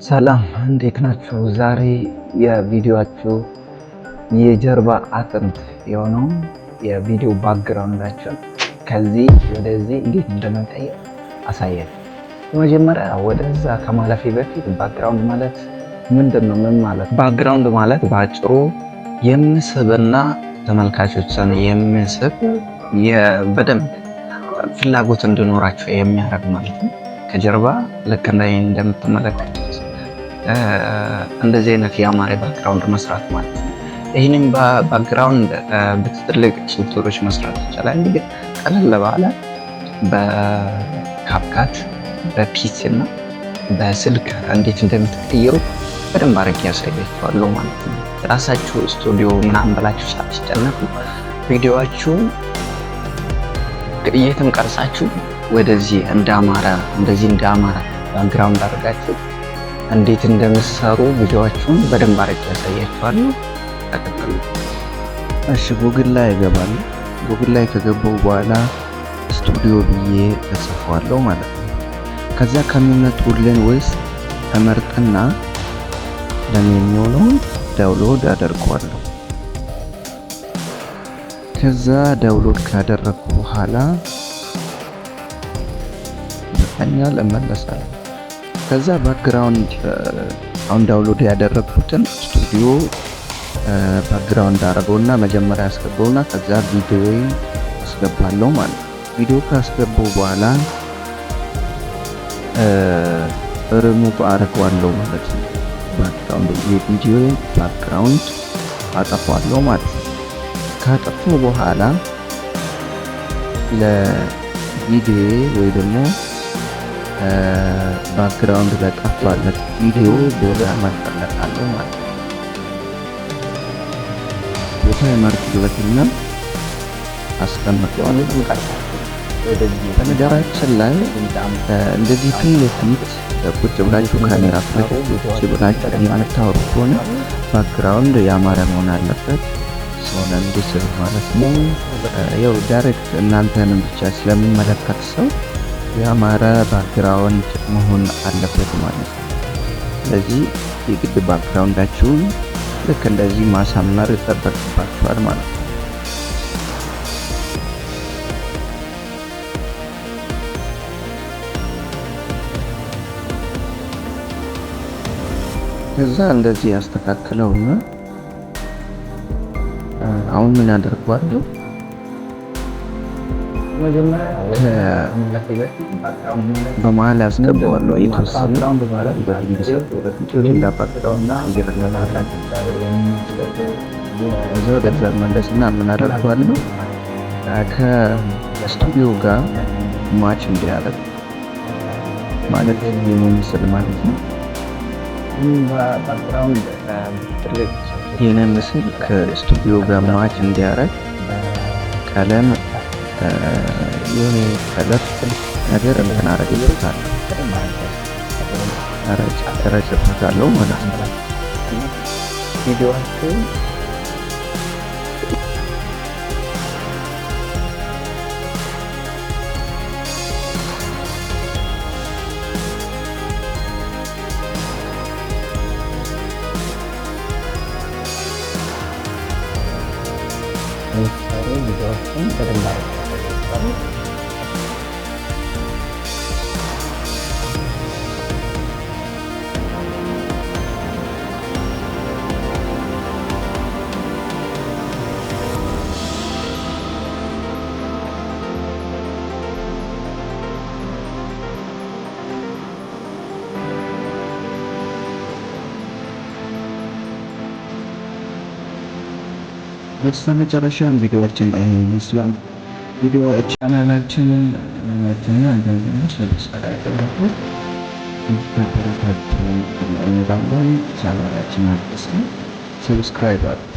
ሰላም፣ እንዴት ናችሁ? ዛሬ የቪዲዮአችሁ የጀርባ አጥንት የሆነውን የቪዲዮ background ኣችሁን ከዚህ ወደዚህ እንዴት እንደምንቀይር አሳያለሁ። መጀመሪያ ወደዛ ከማለፌ በፊት background ማለት ምንድን ነው? ምን ማለት? Background ማለት በአጭሩ የሚስብና ተመልካቾችን የሚስብ፣ በደንብ ፍላጎት እንዲኖራቸው የሚያደርግ ማለት ነው። ከጀርባ ልክ እንደምትመለከቱት እንደዚህ አይነት ያማረ background መስራት ማለት ነው። ይህንም background በትልቅ ሶፍትዌሮች መስራት ይቻላል። ግን ቀለል ባለ በ CapCut፣ በ PC እና በስልክ እንዴት እንደምትቀይሩ በደንብ አድርጌ ያሳያችኋለሁ ማለት ነው። ራሳችሁ ስቱዲዮ ምናምን ብላችሁ ሳትጨነቁ ቪዲዮአችሁን የትም ቀርጻችሁ ወደዚህ እንዳማረ፣ እንደዚህ እንዳማረ background አድርጋችሁ እንዴት እንደምትሰሩ ቪዲዮአችሁን በደንብ አድርጌ ያሳያችኋለሁ። ተከተሉ። እሺ፣ ጉግል ላይ እገባለሁ። ጉግል ላይ ከገባሁ በኋላ ስቱዲዮ ብዬ እጽፈዋለሁ ማለት ነው። ከዛ ከሚመጡልን ውስጥ እመርጥና ለኔ የሚሆነውን download አደርገዋለሁ። ከዛ download ካደረግኩ በኋላ ይበቃኛል፣ እመለሳለሁ። ከዛ background አሁን download ያደረግኩትን ስቱዲዮ background አደረገውና መጀመሪያ አስገባውና ከዛ ቪዲዮ አስገባለሁ ማለት ነው። ቪዲዮ ካስገባው በኋላ ሪሙቭ አደርገዋለሁ ማለት ነው። Background፣ የቪዲዮ background አጠፋዋለሁ ማለት ነው። ካጠፋው በኋላ ለቪዲዮ ወይ ደግሞ background ለጠፋለት ቪዲዮ ቦታ እመርጥለታለሁ ማለት ነው። ቦታ እመርጥለትና አስቀምጠዋለሁ። በነገራችን ላይ እንደዚህ ፊት ለፊት ቁጭ ብላችሁ፣ ካሜራ ፊት ለፊት ቁጭ ብላችሁ የምታወሩ ከሆነ background ያማረ መሆን አለበት፣ ሰውን እንዲስብ ማለት ነው። ያው direct እናንተንም ብቻ ስለሚመለከት ሰው ያማረ background መሆን አለበት ማለት ነው። ስለዚህ የግድ background ኣችሁን ልክ እንደዚህ ማሳመር ይጠበቅባችኋል ማለት ነው። ከዛ እንደዚህ ያስተካክለውና አሁን ምን አደርገዋለሁ? በመሀል ያስገባዋለሁ የተወሰነ። ሌላ ወደዛ መለስና ምን አደርገዋለሁ? ከስቱዲዮ ጋር match እንዲያደርግ ማለት የሚመስል ማለት ነው። ይህንን ምስል ከስቱዲዮ ጋር match እንዲያደርግ ቀለም፣ የሆነ color ነገር እንትን አደርግበታለሁ፣ ረጭበታለሁ ማለት ነው። ቪዲዮአችሁ የሚሰሩ ቪዲዮዎችን በደንብ አድርጌ ያሳያችኋለሁ። በስተመጨረሻም ቪዲዮዎችን ይመስላል። ቪዲዮ ቻናላችንን subscribe እንድታበረታቱ እንላለን። ቻናላችን አዲስ ነው፣ subscribe አድርጉ።